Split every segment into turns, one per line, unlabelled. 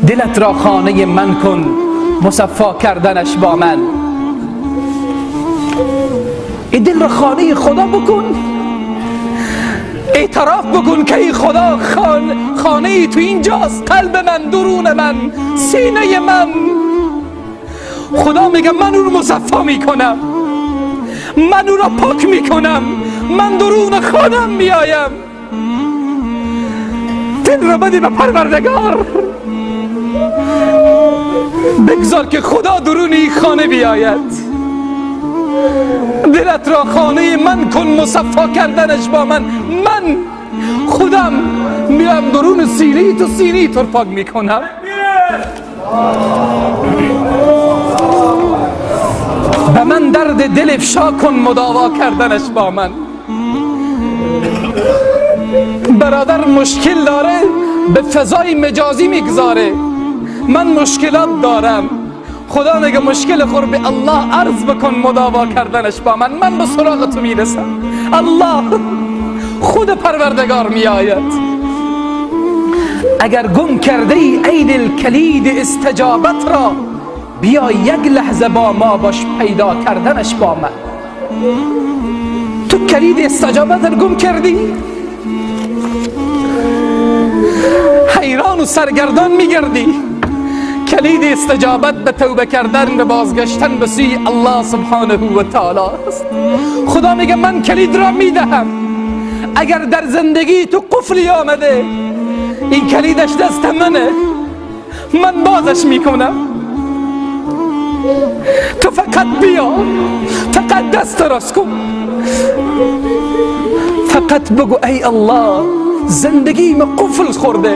دلت را خانه من کن، مصفا کردنش با من. این دل را خانه خدا بکن، اعتراف بکن که ای خدا خانه ای تو اینجاست، قلب من، درون من، سینه من. خدا میگه من اون رو مصفا میکنم، من اون را پاک میکنم، من درون خانم میایم. دل را بده به پروردگار، بگذار که خدا درون این خانه بیاید. دلت را خانه من کن، مصفا کردنش با من. من خودم میام درون سینه تو، سینه تو پاک میکنم. به من درد دل افشا کن، مداوا کردنش با من. برادر مشکل داره، به فضای مجازی میگذاره. من مشکلات دارم، خدا میگه مشکل خور به الله عرض بکن، مداوا کردنش با من. من به سراغ تو میرسم. الله خود پروردگار میآید. اگر گم کرده ای ای دل کلید استجابت را، بیا یک لحظه با ما باش، پیدا کردنش با من. تو کلید استجابت را گم کردی، حیران و سرگردان میگردی. کلید استجابت به توبه کردن، به بازگشتن به سوی الله سبحانه و تعالی است. خدا میگه من کلید را میدهم. اگر در زندگی تو قفلی آمده، این کلیدش دست منه، من بازش میکنم. تو فقط بیا، فقط دست راست کن، فقط بگو ای الله زندگی ما قفل خورده،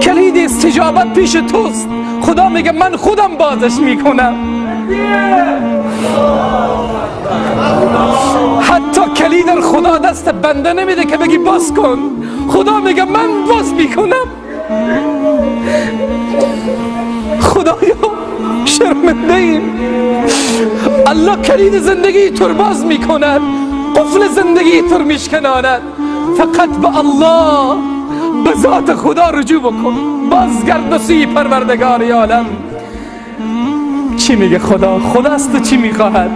کلید استجابت پیش توست. خدا میگه من خودم بازش میکنم. حتی کلید خدا دست بنده نمیده که بگی باز کن. خدا میگه من باز میکنم. خدایا شرمنده ایم. الله کلید زندگی تو باز میکند، قفل زندگی تو میشکناند. فقط به الله، به ذات خدا رجوع بکن، بازگرد به سوی پروردگار عالم. چی میگه خدا؟ خدا از تو چی میخواهد؟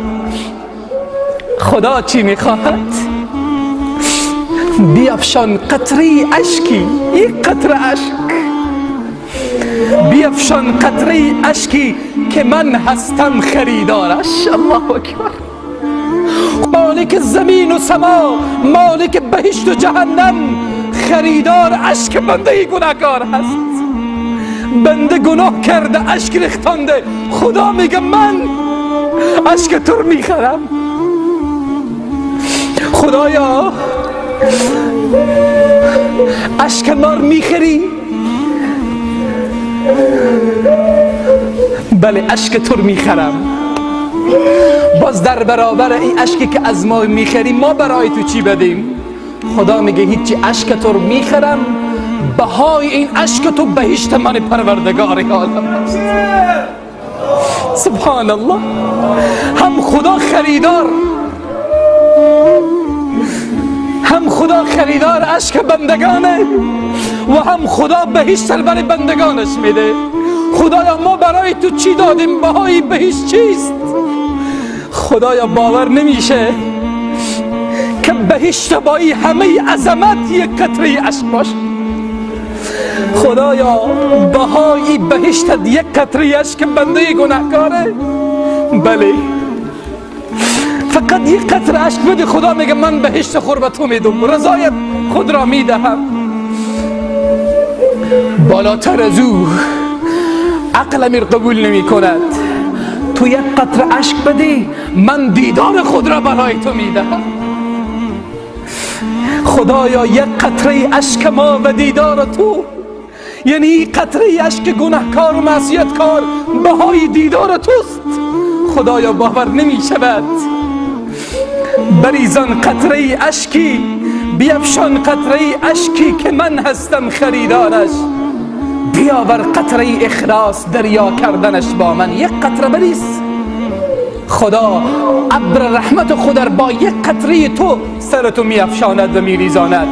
خدا چی میخواهد؟ بیافشان قطره اشکی، یک قطره اشک، بیافشان قطره اشکی که من هستم خریدارش. الله اکبر. مالک زمین و سما، مالک بهشت و جهنم، خریدار اشک بنده گناهکار هست. بنده گناه کرده، اشک ریختانده، خدا میگه من اشک تو رو میخرم. خدایا اشک ما رو میخری؟ بله اشک تو رو میخرم. باز در برابر این اشکی که از ما میخری، ما برای تو چی بدیم؟ خدا میگه هیچی، اشک تو رو میخرم، بهای این اشک تو بهشت من پروردگار عالم است. سبحان الله. هم خدا خریدار، هم خدا خریدار اشک بندگانه و هم خدا بهشت برای بندگانش میده. خدایا ما برای تو چی دادیم؟ بهای بهشت چیست؟ خدایا باور نمیشه که بهشت بایی همه عظمت یک قطره اشک باشه. خدایا بهای بهشت یک قطره اشک بنده گناهکاره. بله فقط یک قطره اشک بده، خدا میگه من بهشت خور به تو میدم، رضایت خود را میدهم. بالاتر از او عقل امیر قبول نمی کند. تو یک قطره اشک بده، من دیدار خود را برای تو میدهم. خدایا یک قطره اشک ما و دیدار تو، یعنی قطره اشک گناهکار و معصیتکار بهای دیدار توست. خدایا باور نمی شود. بریزان قطره اشکی، بیفشان قطره اشکی که من هستم خریدارش. بیاور قطره اخلاص دریا کردنش با من. یک قطره بریز، خدا ابر رحمت خود با یک قطره تو سر تو میافشاند و میریزاند.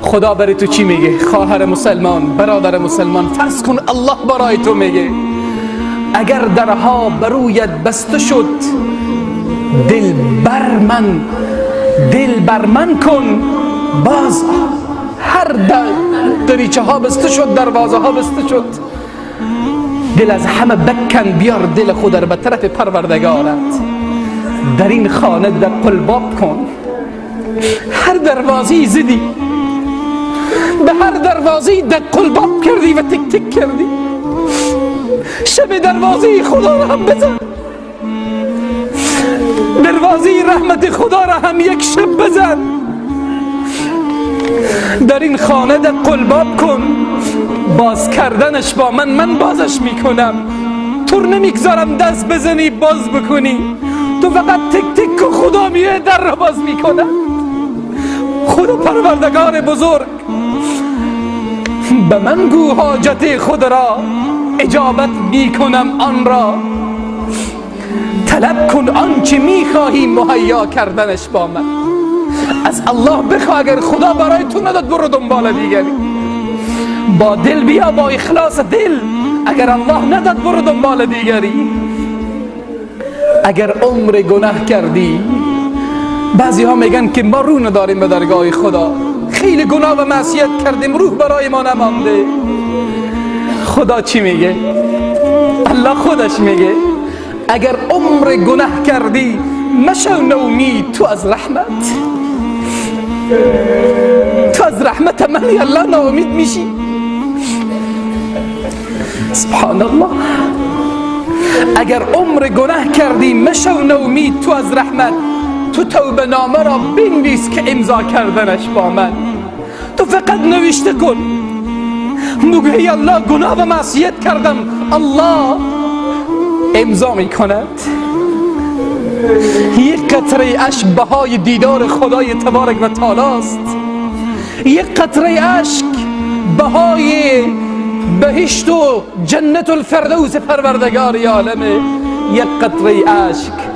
خدا برای تو چی میگه؟ خواهر مسلمان، برادر مسلمان، فرض کن الله برای تو میگه اگر درها برویت بسته شد، دل بر من کن باز. هر دریچه ها بسته شد، دروازه ها بسته شد، دل از همه بکن، بیار دل خود را به طرف پروردگارت. در این خانه در قلباب کن، هر دروازه زدی، به هر دروازه در قلباب کردی و تک تک کردی، شب دروازه خدا را هم بزن، دروازه رحمت خدا را هم یک شب بزن. در این خانه در قلباب کن، باز کردنش با من، من بازش میکنم. تو نمیگذارم دست بزنی باز بکنی، تو فقط تک تک که خدا میه در را باز میکنه. خدا پروردگار بزرگ به من گو حاجت خود را، اجابت میکنم آن را. طلب کن آنچه میخواهی، مهیا کردنش با من. از الله بخواه، اگر خدا برای تو نداد برو دنبال دیگری. با دل بیا، با اخلاص دل، اگر الله نداد برو دنبال دیگری. اگر عمر گناه کردی، بعضی ها میگن که ما رو نداریم به درگاه خدا، خیلی گناه و معصیت کردیم، روح برای ما نمانده. خدا چی میگه؟ الله خودش میگه اگر عمر گناه کردی مشو نومید تو از رحمت، تو از رحمت من الله ناامید میشی. سبحان الله. اگر عمر گناه کردی مشو نومید تو از رحمت، تو توبه نامه را بنویس که امضا کردنش با من. تو فقط نوشته کن، بگو ای الله گناه و معصیت کردم، الله امضا میکند. یک قطره اشک بهای دیدار خدای تبارک و تعالی است. یک قطره اشک بهای بهشت و جنت الفردوس پروردگار عالمه. یک قطره اشک.